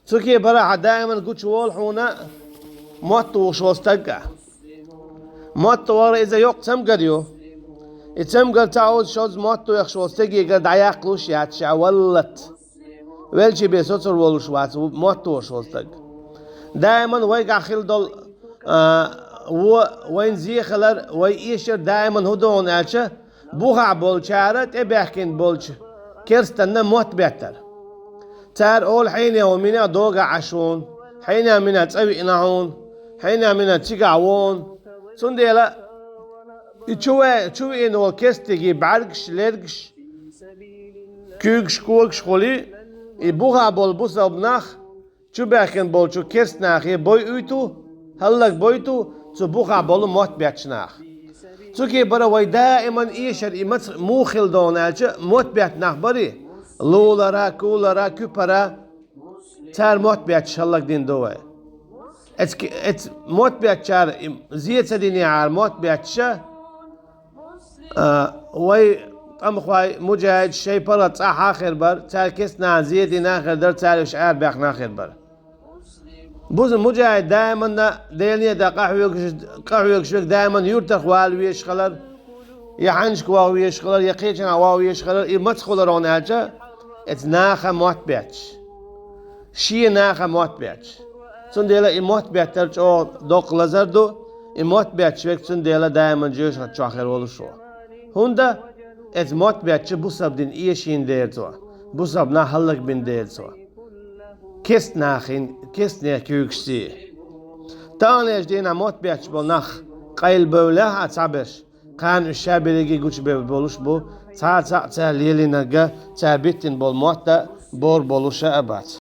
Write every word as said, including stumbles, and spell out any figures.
Цу кепара хьан даиман гучуволу хьуна мотт вохуш волу стаг а. Мотт вара иза йоккха цамгар ю. И цамгар ца оза шозза мотт вехаш волу стегигара дӀаяккхалуш яц ша валлат. Велчи бен соцур волуш вац мотт вохуш волу стаг. Даиман вайгахь хила долу, а, во, вайн зехалар, вай эшар даиман хӀун доху аьлча, бухахь болчара тӀебаьхкина болчу керстанна мотт беттара. Цара олу хьенех ву мина догахь Ӏаш вон, хьенех мина цӀа виъна хьуна, хьенех мина цигахь вон. Цундела и чу ве-, чу виъна волу керстиги бӀаьргаш, лергаш, куьйгаш, когаш хули, и бухахь болу бусалба нах, чубаьхкина болчу керстанахе бойуьйту, хӀаллак бойту, цу бухахь болу мотт бетташ нах. Цу кепара вай даиман эшар и маца муха хила доху аьлча, мотт бетта нах бари, лулара, кулара, куьпара, цара мотт бетташ хӀаллак дина ду вай. Эц-, эц мотт беттачара и зе ца динехьара мотт бетташа, а, вай тӀамхой, муджахӀидаш шайн паргӀат цӀахь а хир бара, цара керстанахана зе дина а хир дара, цара уьш арабаьхна а хир бара. Буза муджахӀид даиманна Делане а дан къахьоьгуш, къахьоьгуш верг даиманна юьртах вала везаш хилар, я хьаннашка ваха везаш хилар, я кхечанхьа ваха везаш хилар, и маца хуьлура аьлча, эца наха мотт бетташ. Шен наха мотт бетташ. Цундела и мотт беттар чӀогӀа доккха лазар ду, и мотт бетташ верг цундела даиман жоьжахати чохь хир волуш ву. ХӀунда? Эца мотт бетташ бусалба дин эшийна дера цо, бусалба нах хӀаллакбина дера цо. Керстанахин, керстанех куьйгаш сий. Таханлерчу дийнахь мотт бетташ болу нах къайлабевллехь а цхьаберш, кхана уьш ша берриге гучубевлла болуш бу, цхьа а цхьаъ цара лелийнарг а, цара биттина болу мотт а бор болуш а бац.